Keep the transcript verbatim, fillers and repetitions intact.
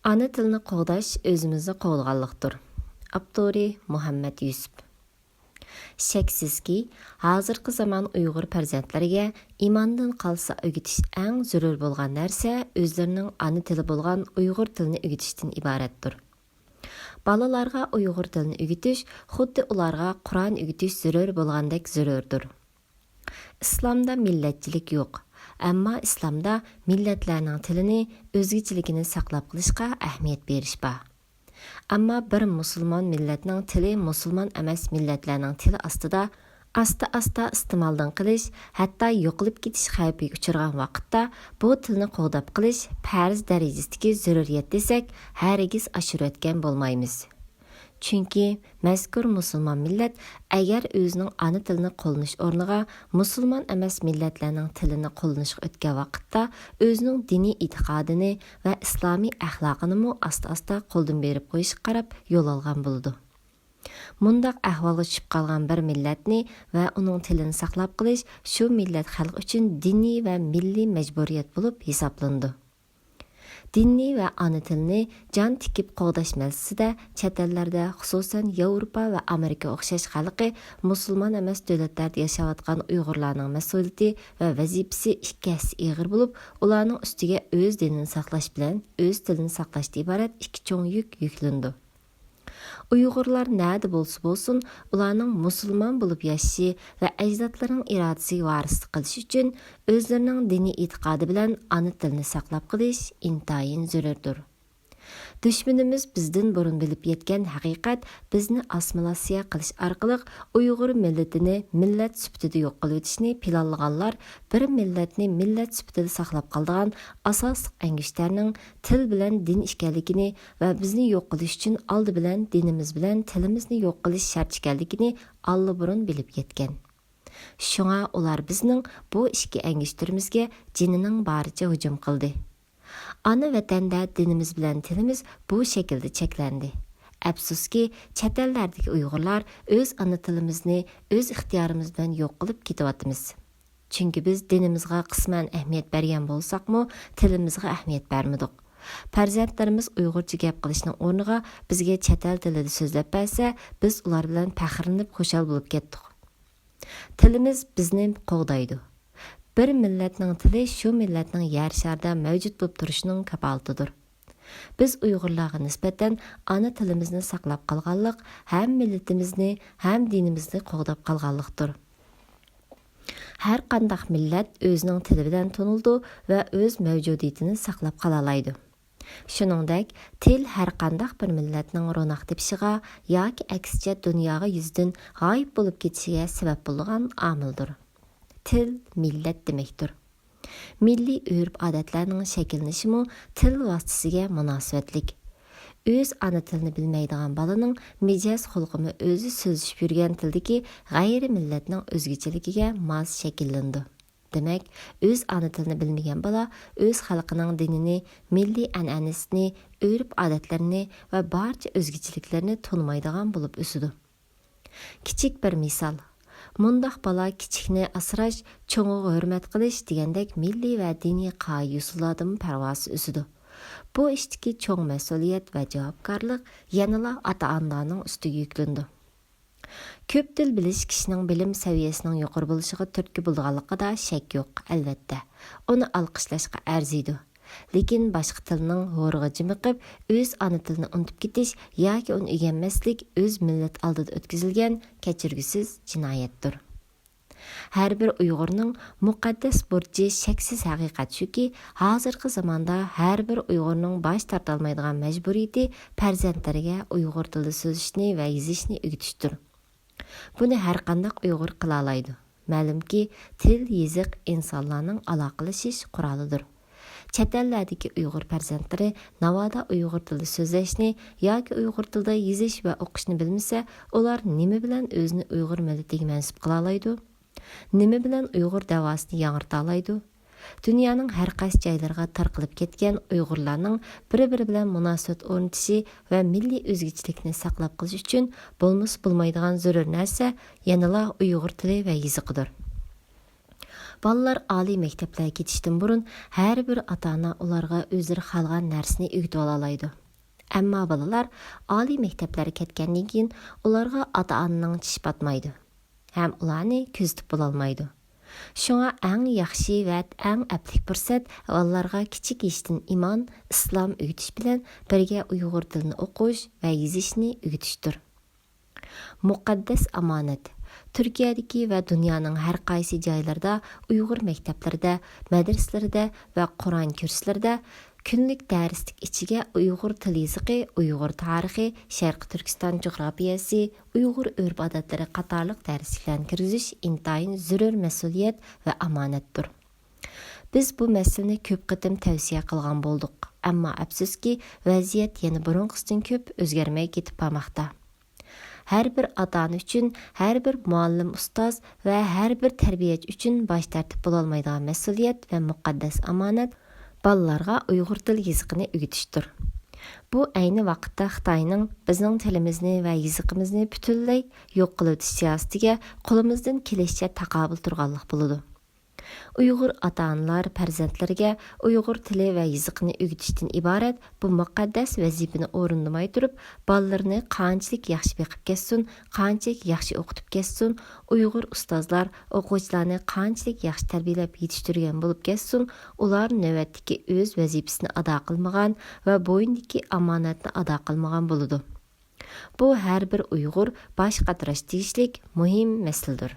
ئانا تىلنى قوغداش ئۆزىمىزنى قوغدىغانلىقتۇر. ئاپتورى: مۇھەممەد يۈسۈپ. شەكسىزكى، ھازىرقى زامان ئۇيغۇر پەرزەنتلىرىگە ئىماندىن قالسا ئۆگىتىش ئەڭ زۆرۈر بولغان نەرسە ئۆزلىرىنىڭ ئانا تىلى بولغان ئۇيغۇر تىلىنى ئۆگىتىشتىن ئىبارەتتۇر. بالىلارغا ئۇيغۇر تىلىنى ئۆگىتىش خۇددى ئۇلارغا قۇرئان ئۆگىتىش زۆرۈر بولغاندەك زۆرۈردۇر. ئىسلامدا مىللەتچىلىك يوق، ئەمما ئىسلامدا مىللەتلەرنىڭ تىلىنى، ئۆزگىچىلىكىنى ساقلاپ قېلىشقا ئەھمىيەت بېرىش بار. ئەمما بىر مۇسۇلمان مىللەتنىڭ تىلى مۇسۇلمان ئەمەس مىللەتلەرنىڭ تىلى ئاستىدا ئاستا-ئاستا ئىستېمالدىن قېلىش، ھەتتا يوقىلىپ كېتىش خەۋپىگە ئۇچرىغان ۋاقىتتا، بۇ تىلنى قوغداپ قېلىش پەرز دەرىجىسىدىكى زۆرۈرىيەت دېسەك، ھەرگىز ئاشۇرۇۋەتكەن بولمايمىز. چۈنكى مەزكۇر مۇسۇلمان مىللەت ئەگەر ئۆزىنىڭ ئانا تىلىنى قوللىنىش ئورنىغا مۇسۇلمان ئەمەس مىللەتلەرنىڭ تىلىنى قوللىنىشقا ئۆتكەن ۋاقىتتا، ئۆزىنىڭ دىنىي ئېتىقادىنى ۋە ئىسلامىي ئەخلاقىنىمۇ ئاستا-ئاستا قولدىن بېرىپ قويۇشقا قاراپ يول ئالغان بولىدۇ. مۇنداق ئەھۋالغا چۈشۈپ قالغان بىر مىللەتنى ۋە ئۇنىڭ تىلىنى ساقلاپ قېلىش شۇ مىللەت خەلق ئۈچۈن دىنىي ۋە مىللىي مەجبۇرىيەت بولۇپ ھېسابلىنىدۇ. دىننى ۋە ئانا تىلنى جان تىكىپ قوغداش مەسىلىسىدە چەت ئەللەردە، خۇسۇسەن، ياۋروپا ۋە ئامېرىكا ئوخشاش خەلقى مۇسۇلمان ئەمەس دۆلەتلەردە ياشاۋاتقان ئۇيغۇرلارنىڭ مەسئۇلىيىتى ۋە ۋەزىپىسى ئىككى ھەسسە ئېغىر بولۇپ، ئۇلارنىڭ ئۈستىگە ئۆز دىنىنى ساقلاش بىلەن ئۆز تىلىنى ساقلاشتىن ئىبارەت ئىككى چوڭ يۈك يۈكلىنىدۇ. ئۇيغۇرلار نەدە بولسا بولسۇن، ئۇلارنىڭ مۇسۇلمان بولۇپ ياشىشى ۋە ئەجدادلىرىنىڭ ئىرادىسىگە ۋارىسلىق قىلىش ئۈچۈن ئۆزلىرىنىڭ دىنىي ئېتىقادى بىلەن ئانا تىلىنى ساقلاپ قېلىش ئىنتايىن زۆرۈردۇر. دۈشمىنىمىز بىزدىن بۇرۇن بىلىپ يەتكەن ھەقىقەت بىزنى ئاسسىمىلياتسىيە قىلىش ئارقىلىق ئۇيغۇر مىللىتىنى مىللەت سۈپىتىدە يوق قىلىۋېتىشنى پىلانلىغانلار بىر مىللەتنى مىللەت سۈپىتىدە ساقلاپ قالىدىغان ئاساسلىق ئەڭگۈشتەرنىڭ تىل بىلەن دىن ئىكەنلىكىنى ۋە بىزنى يوق قىلىش ئۈچۈن ئالدى بىلەن دىنىمىز بىلەن تىلىمىزنى يوق قىلىش شەرت ئىكەنلىكىنى ئاللىبۇرۇن بىلىپ يەتكەن. شۇڭا ئۇلار بىزنىڭ بۇ ئىككى ئەڭگۈشتىرىمىزگە جېنىنىڭ بارىچە ھۇجۇم قىلدى. ئانا ۋەتەندە دىنىمىز بىلەن تىلىمىز بۇ شەكىلدە چەكلەندى. ئەپسۇسكى، چەت ئەللەردىكى ئۇيغۇرلار ئۆز ئانا تىلىمىزنى ئۆز ئىختىيارىمىز بىلەن يوق قىلىپ كېتىۋاتىمىز. چۈنكى بىز دىنىمىزغا قىسمەن ئەھمىيەت بەرگەن بولساقمۇ، تىلىمىزغا ئەھمىيەت بەرمىدۇق. پەرزەنتلىرىمىز ئۇيغۇرچە گەپ قىلىشنىڭ ئورنىغا بىزگە چەت ئەل تىلىدا سۆزلەپ بەرسە، بىز ئۇلار بىلەن پەخىرلىنىپ خۇشال بولۇپ كەتتۇق. تىلىمىز بىزنى قوغدايدۇ. بىر مىللەتنىڭ تىلى شۇ مىللەتنىڭ يەر شارىدا مەۋجۇت بولۇپ تۇرۇشىنىڭ كاپالىتىدۇر. بىز ئۇيغۇرلارغا نىسبەتەن ئانا تىلىمىزنى ساقلاپ قالغانلىق ھەم مىللىتىمىزنى، ھەم دىنىمىزنى قوغداپ قالغانلىقتۇر. ھەر قانداق مىللەت ئۆزىنىڭ تىلى بىلەن تونۇلىدۇ ۋە ئۆز مەۋجۇدىيىتىنى ساقلاپ قالالايدۇ. شۇنىڭدەك، تىل ھەر قانداق بىر مىللەتنىڭ روناق تېپىشىغا ياكى ئەكسىچە دۇنياغا يۈزىدىن غايىب بولۇپ كېتىشىگە سەۋەب بولىدىغان ئامىلدۇر. تىل مىللەت دېمەكتۇر. مىللىي ئۆرپ-ئادەتلەرنىڭ شەكىللىنىشىمۇ تىل ۋاسىتىسىگە مۇناسىۋەتلىك. ئۆز ئانا تىلىنى بىلمەيدىغان بالىنىڭ مىجەز خۇلقىمۇ ئۆزى سۆزلىشىپ يۈرگەن تىلدىكى غەيرىي مىللەتنىڭ ئۆزگىچىلىكىگە ماس شەكىللىنىدۇ. دېمەك، ئۆز ئانا تىلىنى بىلمىگەن بالا ئۆز خەلقىنىڭ دىنىنى، مىللىي ئەنئەنىسىنى، ئۆرپ-ئادەتلىرىنى ۋە بارچە ئۆزگىچىلىكلىرىنى تونۇمايدىغان بولۇپ ئۆسىدۇ. كىچىك بىر مىسال. مۇنداق بالا كىچىكنى ئاسراش، چوڭىغا ھۆرمەت قىلىش دېگەندەك مىللىي ۋە دىنىي قائىدە-يوسۇنلاردىنمۇ پەرۋاسىز ئۆسىدۇ. بۇ ئىشتىكى چوڭ مەسئۇلىيەت ۋە جاۋابكارلىق يەنىلا ئاتا-ئانىلارنىڭ ئۈستىگە يۈكلىنىدۇ. كۆپ تىل بىلىش كىشىنىڭ بىلىم سەۋىيەسىنىڭ يۇقىرى بولۇشىغا تۈرتكە بولىدىغانلىقىدا شەك يوق، ئەلۋەتتە. ئۇنى ئالقىشلاشقا ئەرزىيدۇ. لېكىن باشقا تىلنىڭ ھورىغا جىمىقىپ، ئۆز ئانا تىلىنى ئۇنتۇپ كېتىش ياكى ئۇنى ئۆگەنمەسلىك ئۆز مىللەت ئالدىدا ئۆتكۈزۈلگەن كەچۈرگۈسىز جىنايەتتۇر. ھەر بىر ئۇيغۇرنىڭ مۇقەددەس بۇرچى، شەكسىز ھەقىقەت شۇكى، ھازىرقى زاماندا ھەر بىر ئۇيغۇرنىڭ باش تارتالمايدىغان مەجبۇرىيىتى پەرزەنتلىرىگە ئۇيغۇر تىلىدا سۆزلىشىنى ۋە يېزىشنى ئۆگىتىشتۇر. بۇنى ھەرقانداق ئۇيغۇر قىلالايدۇ. مەلۇمكى، تىل، يېزىق ئىنسانلارنىڭ ئالاقىلىشىش قورالىدۇر. چەت ئەللەردىكى ئۇيغۇر پەرزەنتلىرى ناۋادا ئۇيغۇر تىلىدا سۆزلەشنى ياكى ئۇيغۇر تىلىدا يېزىش ۋە ئوقۇشنى بىلمىسە، ئۇلار نېمە بىلەن ئۆزىنى ئۇيغۇر مىللىتىگە مەنسۇپ قىلالايدۇ؟ نېمە بىلەن ئۇيغۇر دەۋاسىنى ياڭرىتالايدۇ؟ دۇنيانىڭ ھەر قايسى جايلىرىغا تارقىلىپ كەتكەن ئۇيغۇرلارنىڭ بىر-بىرى بىلەن مۇناسىۋەت ئورنىتىشى ۋە مىللىي ئۆزگىچىلىكنى ساقلاپ قېلىش ئۈچۈن بولمىسا بولمايدىغان زۆرۈر نەرسە يەنىلا ئۇيغۇر تىلى ۋە يېزىقىدۇر. بالىلار ئالىي مەكتەپلەرگە كېتىشتىن بۇرۇن ھەر بىر ئاتا-ئانا ئۇلارغا ئۆزلىرى خالىغان نەرسىنى ئۆگىتىۋالالايدۇ. ئەمما بالىلار ئالىي مەكتەپلەرگە كەتكەندىن كېيىن ئۇلارغا ئاتا-ئانىنىڭ چىشى پاتمايدۇ ھەم ئۇلارنى كۆزىتىپ بولالمايدۇ. شۇڭا ئەڭ ياخشى ۋە ئەڭ ئەپلىك پۇرسەت بالىلارغا كىچىك يېشىدىن ئىمان، ئىسلام ئۆگىتىش بىلەن بىرگە ئۇيغۇر تىلىنى ئوقۇش ۋە يېزىشنى ئۆگىتىشتۇر. مۇقەددەس ئامانەت. تۈركىيەدىكى ۋە دۇنيانىڭ ھەر قايسى جايلىرىدا ئۇيغۇر مەكتەپلىرىدە، مەدرىسىلىرىدە ۋە قۇرئان كۇرسلىرىدا كۈنلۈك دەرسلىك ئىچىگە ئۇيغۇر تىل يېزىقى، ئۇيغۇر تارىخى، شەرقىي تۈركىستان جۇغراپىيەسى، ئۇيغۇر ئۆرپ-ئادەتلىرى قاتارلىق دەرسلىكلەرنى كىرگۈزۈش ئىنتايىن زۆرۈر مەسئۇلىيەت ۋە ئامانەتتۇر. بىز بۇ مەسىلىنى كۆپ قېتىم تەۋسىيە قىلغان بولدۇق، ئەمما ئەپسۇسكى، ۋەزىيەت يەنە بۇرۇنقىسىدىن كۆپ ئۆزگەرمەي كېتىپ بارماقتا. ھەر بىر ئاتا-ئانا ئۈچۈن، ھەر بىر مۇئەللىم، ئۇستاز ۋە ھەر بىر تەربىيەچى ئۈچۈن باش تارتىپ بولالمايدىغان مەسئۇلىيەت ۋە مۇقەددەس ئامانەت بالىلارغا ئۇيغۇر تىل يېزىقىنى ئۆگىتىشتۇر. بۇ ئەينى ۋاقىتتا خىتاينىڭ بىزنىڭ تىلىمىزنى ۋە يېزىقىمىزنى پۈتۈنلەي يوق قىلىۋېتىش سىياسىتىگە قولىمىزدىن كېلىشىچە تاقابىل تۇرغانلىق بولىدۇ. ئۇيغۇر ئاتا-ئانىلار پەرزەنتلىرىگە ئۇيغۇر تىلى ۋە يېزىقىنى ئۆگىتىشتىن ئىبارەت بۇ مۇقەددەس ۋەزىپىنى ئورۇندىماي تۇرۇپ، بالىلىرىنى قانچىلىك ياخشى بېقىپ كەتسۇن، قانچىلىك ياخشى ئوقۇتۇپ كەتسۇن، ئۇيغۇر ئۇستازلار ئوقۇغۇچىلارنى قانچىلىك ياخشى تەربىيەلەپ يېتىشتۈرگەن بولۇپ كەتسۇن، ئۇلار نۆۋەتتىكى ئۆز ۋەزىپىسىنى ئادا قىلمىغان ۋە بوينىدىكى ئامانەتنى ئادا قىلمىغان بولىدۇ. بۇ ھەر بىر ئۇيغۇر باش قاتۇرۇش تېگىشلىك مۇھىم مەسىلىدۇر.